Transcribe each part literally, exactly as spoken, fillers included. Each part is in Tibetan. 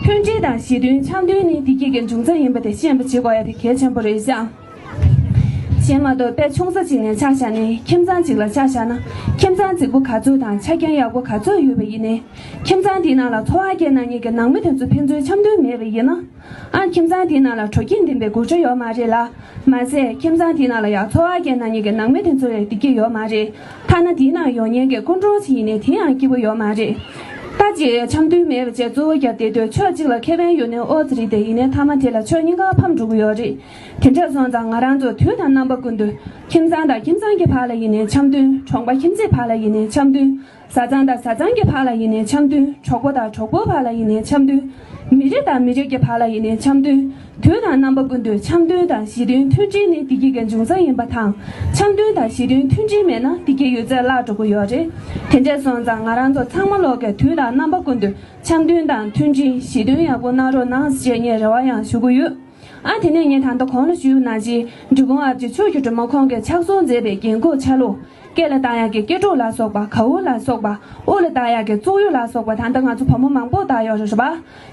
མཐུན་སྒྲིལ་དང་ཞི་མཐུན་འཆམ་མཐུན་ནི་བདེ་སྐྱིད་ཀྱི་འབྱུང་རྩ་ཡིན་པ་དེ་ཤེས་པ་བྱེད་དགོས་ཡ་དེ་གལ་ཆེན་པོ་རེད་ཤག་གཞན་མ་གཏོགས་དཔེ་ཆུང་ས་གཅིག་ནས་ཆ་བཞག་ནས་ཁྱིམ་ཚང་གཅིག་ལ་ཆ་བཞག་ན། ཁྱིམ་ཚང་རྫིག་པོ་ག་ཚོད་དང་ཆ་རྐྱེན་ཡག་པོ་ག་ཚོད་ཡོད་པ་ཡིན་ནའི། ཁྱིམ་ཚང་དེའི་ནང་ལ་འཚོ་བ་སྐྱེལ་གནང་མཁན་གྱི་ནང་མི་དེ་ཚོ་ཕན་ཚུན་འཆམ་མཐུན་མེད་པ་ཡིན་ན། ཨ། ཁྱིམ་ཚང་དེའི་ནང་ལ་དྲོ་སྐྱིད་ལྡན་པའི་སྒོ་ཁྲལ་ཡོད་མ་རེད་ལ། མ་ཟད་ཁྱིམ་ཚང་དེའི་ནང་ལ་ཡང་འཚོ་བ་སྐྱེལ་གནང་མཁན་གྱི་ནང་མི་དེ་ཚོ་ཡང་བདེ་སྐྱིད་ཡོད་མ་རེད། ཐ་ན་དེའི་ནང་ཡོང་མཁན་གྱི་སྐུ་མགྲོན་ཞིག་ཡིན་ནའི་དེ་ཡང་སྐྱིད་པོ་ཡོད་མ་རེད། ད་ཅིག་འཆམ་མཐུན་མེད་པ་བྱས་གཙོ་བོ་རྒྱབ་བསྡད་དུས་ཕྱོགས་གཅིག་ལ་ཁེ་ཕན་ཡོད་ནའི་ཨོ་ཙི་རེད་དེ། ཡིན་ནའི་མཐའ་མ་དེ་ལ་ཕྱོགས་གཉིས་ཀ་ཕམ་འགྲོ་གི་ཡོད་རེད། དེ་འདྲ་སོང་ཙང་ང་རང་ཚོ་དུས་དང་རྣམ་པ་ཀུན་ཏུ་ཁྱིམ་ཚང་དང་ཁྱིམ་ཚང་གི་བར་ལ་ཡིན་ནའི་འཆམ་མཐུན། གྲོང་པ་ཁྱིམ་མཚེས་བར་ལ་ཡིན་ནའི་འཆམ་མཐུན། བཟའ་ཚང་དང་བཟའ་ཚང་གི་བར་ལ་ཡིན་ནའི་འཆམ་མཐུན། གྲོགས་པོ་དང་གྲོགས་པོའི་བར་ལ་ཡིན་ནའི་འཆམ་མཐུན། མི་རིགས་དང་མི་རིགས་ཀྱི་བར་ལ་ཡིན་ནའི་འཆམ་མཐུན། དུས་དང་རྣམ་པ་ཀུན་ཏུ་འཆམ་མཐུན་དང་ཞི་མཐུན་མཐུན་སྒྲིལ་ནི་བདེ་སྐྱིད་ཀྱི་འབྱུང་རྩ་ཡིན་པ་དང་། འཆམ་མཐུན་དང་ཞི་མཐུན་མཐུན་སྒྲིལ་མེད་ན་བདེ་སྐྱིད་ཡོད་ཚད་བརླག་འགྲོ་གི་ཡོད་རེད། དེ་འདྲ་སོང་ཙང་ང་རང་ཚོ་ཚང་མ་ལོག་གིས་དུས་དང་རྣམ་པ་ཀུན་ཏུ་འཆམ་མཐུན་དང་མཐུན་སྒྲིལ་ཞི་མཐུན་ཡག་པོ་གནང་རོགས་གནང་ཞེས་ངས་རེ་བ་ཡང་ཞུ་གི་ཡོད། ཨ། དེ་ནས་ངས་ད་ལྟ་གོང་ལ་ཞུས་པ་ནང་བཞིན་འབྲི་གུང་ཨ་ཕྱི་ཕྱོགས་ཀྱི་སྒྲོལ་མ་ཁོང་གིས་ཕྱག་བཟོ་མཛད་པའི་རྒྱན་གོས་ཆ་ལུགས། སྐེ་ལ་བཏགས་ཡག་གི་སྐེ་འབྲུག་ལ་སོགས་པ། གའུ་ལ་སོགས་པ། དབུ་ལ་བཏགས་ཡག་གི་བཙུགས་གཡུ་ལ་སོགས་པ། ད་ལྟ་ང་ཚོ་བུ་མོ་མང་པོ་བཏགས་ཡོད་རེད་པ།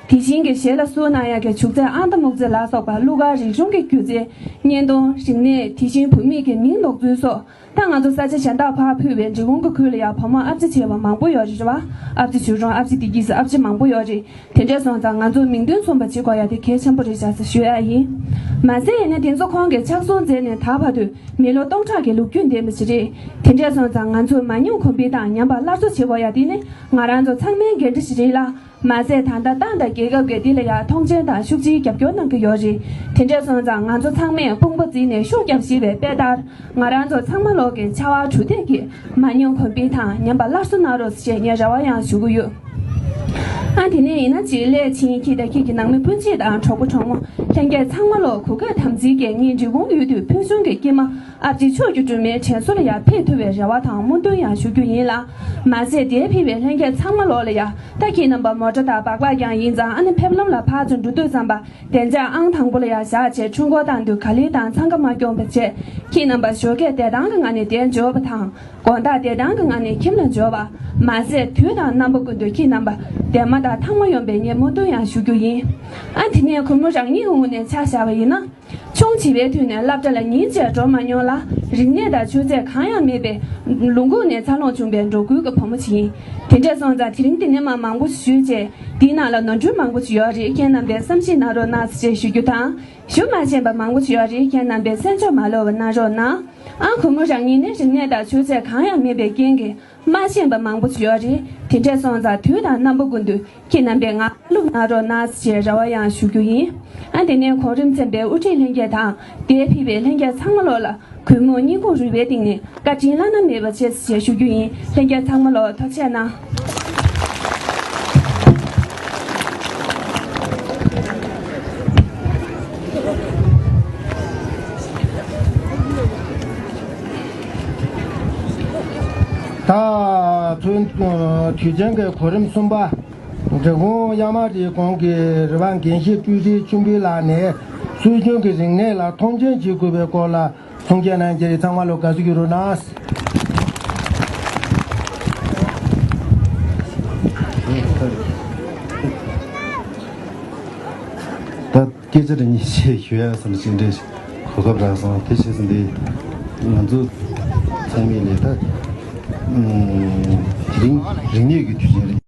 དེ་བཞིན་གྱི་ཞལ་ལ་བསུ་གནང་ཡག་གི་བྱུག་རྫས་ཨང་རྟ་སྨུག་རྫས་ལ་སོགས་པ། གླུ་གར་རིག་གཞུང་གི་སྒྱུ་རྩལ། བརྙན་ཐུང་། རིག་གནས། དེ་བཞིན་བུད་མེད་ཀྱི་མིང་འདོགས་ཚུལ་སོགས། ད་ང་ཚོ་ས་ཆ་གཞན་དག་ཕར་ཕུད་པའི་འབྲི་གུང་གི་ཁུལ་ལ་ཡང་བུ་མོ་ཨ་ཕྱི་བྱས་པ་མང་པོ་ཡོད་རེད་པ། ཨ་ཕྱི་ཆོས་སྒྲོན། ཨ་ཕྱི་བདེ་སྐྱིད་ཟེར་ཨ་ཕྱི་མང་པོ་ཡོད་རེད། དེ་འདྲ་སོང་ཙང་ང་ཚོ་མིང་དོན་མཚུངས་པ་བྱེད་དགོས་ཡ་དེ་གལ་ཆེན་པོ་རེད་ཤག་ཟེར་ཞུ་ཡ་ཡིན། མ་ཟད་ཡིན་ན་དེ་ཚོ་ཁོང་གིས་ཕྱག་བཟོ་མཛད་ནས་ད་བར་དུ་མི་ལོ་སྟོང་ཕྲག་གི་ལོ་རྒྱུས་ལྡན་པ་ཞིག་རེད། དེ་འདྲ་སོང་ཙང་ང་ཚོས་མང་ཉུང་གོང་འཕེལ་དང་ཉམས་པ་སླར་གསོ་བྱེད་དགོས་ཡ་དེ་ནི་ང་རང་ཚོ་ཚང་མའི་འགན་འཁྲི་ཞིག་རེད་ལ། མ་ཟད་ད་ལྟ་ཏང་དང་རྒྱལ་ཁབ་ཀྱིས་འདི་ལ་ཡང་མཐོང་ཆེན་དང་ཤུགས་ཆེའི་རྒྱབ་སྐྱོར་གནང་གི་ཡོད་རེད། དེ་འདྲ་སོང་ཙང་ང་ཚོ་ཚང་མས་དཔུང་པ་བརྩིས་ནས་ཤུགས་རྒྱབ་ཞེས་པའི་དཔེ་ལྟར། ང་རང་ཚོ་ཚང་མ་ལོག་གིས་ཕྱར་བ་གྲུ་འདེགས་ཀྱིས་མང་ཉུང་གོང་འཕེལ་དང་ཉམས་པ་སླར་གསོ་གནང་རོགས་ཞེས་ངས་རེ་བ་ཡང་ཞུ་གི་ཡོད། ཨ། དེ་ནས་ཡིན་ན་ཅིག་སླད་ཕྱིན་ཁྱེད་དང་ཁྱེད་ཀྱི་ནང་མི་སྤུན་མཆེད་དང་གྲོགས་པོ་གྲོགས་མོ་ལྷན་རྒྱས་ཚང་མ་ལོག་གུས་བཀུར་དམ་འཛིན་གྱིས་ངེད་འབྲི་གུང་ཡུལ་དུས་ཕུལ་བྱུང་གི་སྐྱེས་མ་ཨ་ཕྱི་ཕྱོགས་ཀྱི་སྒྲོལ་མའི་དྲན་གསོ་ལ་ཡང་ཕེབས་ཐུབ་པའི་རེ་བ་དང་སྨོན་འདུན་ཡང་ཞུ་རྒྱུ་ཡིན་ལ། མ་ཟད་དེར་ཕེབས་པའི་ལྷན་རྒྱས་ཚང་མ་ལོག་ལ་ཡང་ད་ཁྱེད་རྣམ་པ་མོ་ཊ་དང་སྦག་སྦག་ཀྱང་ཡིན་ཙང་། ཨ་ནི་ཕེབས་ལམ་ལ་ཕར་ཚུར་འགྲོ་དུས་ཙམ་པ་བདེ་འཇགས་ཨང་དང་པོ་ལ་ཡང་བཞག་བྱས། འཕྲུལ་འཁོར་བཏང་དུས་ག་ལེར་དང་འཚང་ཁ་མ་སྐྱོངས་པ་བྱས། ཁྱེད་རྣམ་པ་ཞོགས་ཀས་བདེ་ཐང་གི་ངང་ནས་གདན་འཇོག་པ་དང་། དགོང་དག་བདེ་ཐང་གི་ངང་ནས་ཁྱིམ་ལ་འབྱོར་བ། མ་ཟད་དུས་དང་རྣམ་པ་ཀུན་ཏུ་ཁྱེད་རྣམ་པ་བདེ་མོ་དང་ཐང་མོ་ཡོང་བའི་ངས་སྨོན་འདུན་ཡང་ཞུ་རྒྱུ་ཡིན། ཨ། དེ་ནས་གུས་མོ་རང་ཉིད་ངོས་ནས་ཆ་བཞག་པ་ཡིན་ན། ཆུང་བྱིས་པའི་དུས་ནས་སློབ་གྲྭ་ལ་ཉིན་གཅིག་འགྲོ་མ་མྱོང་ལ། རིག་གནས་དང་ཆུ་ཚད་གང་ཡང་མེད་པའི་ལུང་ཁུག་ནས་འཚར་ལོངས་བྱུང་བའི་འབྲོག་ཁུལ་གྱི་བུ་མོ་ཞིག་ཡིན། དེ་འདྲ་སོང་ཙང་དེ་རིང་འདི་ནས་མ་མང་པོ་ཞུས་བྱས། འདིའི་ནང་ལ་ནོར་འཁྲུལ་མང་པོ་ཞིག་ཡོད་རེད། ཁྱེད་རྣམ་པས་བསམ་ཤེས་གནང་རོགས་གནང་ཞེས་ཞུ་རྒྱུ་དང་། ཞུ་མ་ཤེས་པ་མང་པོ་ཞིག་ཡོད་རེད། ཁྱེད་རྣམ་པས་གསན་འཇོག་མ་ལོག་པ་གནང་རོགས་གནང་། ཨང་། གུས་མོ་རང་ཉིད་ནི་རིག་གནས་དང་ཆུ་ཚད་གང་ཡང་མེད་པའི་རྐྱེན་གྱིས་མ་ཤེས་པ་མང་པོ་ཞིག་ཡོད་རེད། དེ་འདྲ་སོང་ཙང་དུས་དང་རྣམ་པ་ཀུན་ཏུ་ཁྱེད་རྣམ་པས་ང་ལ་བློ་སློབ་གནང་རོགས་གནང་ཞེས་རེ་བ་ཡང་ཞུ་རྒྱུ་ཡིན། ཨ། དེ་ནས་གོང་རིམ་ཚན་པའི་དབུ་ཁྲིད་ལྷན་རྒྱས་དང་དེར་ཕེབས་པའི་ལྷན་རྒྱས་ཚང་མ་ལོག་ལ་གུས་མོས་སྙིང་ཁོང་རུས་པའི་གཏིང་ནས་བཀའ་དྲིན་བླ་ན་མེད་པ་ཆེ་ཞེས་ཞུ་རྒྱུ་ཡིན། ལྷན་རྒྱས་ཚང་མ་ལོག་ཐུགས་རྗེ་གནང་། ད་དུས་དུས་ཆེན་གྱི་གོ་རིམ་གསུམ་པ། འབྲི་གུང་གཡའ་མ་རིའི་གོང་གི་རི་པ་རྒན་ཤེས་སྤྲུལ་རིག་ཆོས་འཕེལ་ལགས་ནས་སྲོལ་རྒྱུན་གྱི་རིག་གནས་ལ་མཐོང་ཆེན་བྱེད་དགོས་པའི་སྐོར་ལ་གསུང་བཤད་གནང་རྒྱུ་རེད། ཚང་མ་ལོ་དགའ་བསུ་ཞུ་རོགས་གནང་། ད་སྐད་ཆ་རེ་གཉིས་ཤིག་ཞུ་ཡ་བསམ་ཅིག་འདྲ་གོ་སྐབས་རག་སོང་། དེ་བྱས་ཙང་འདི་ང་ཚོ་ཚང་མས་ལས་ད་དེ་རིང་རིག་གནས་ཀྱི་དུས་ཆེན་རེད།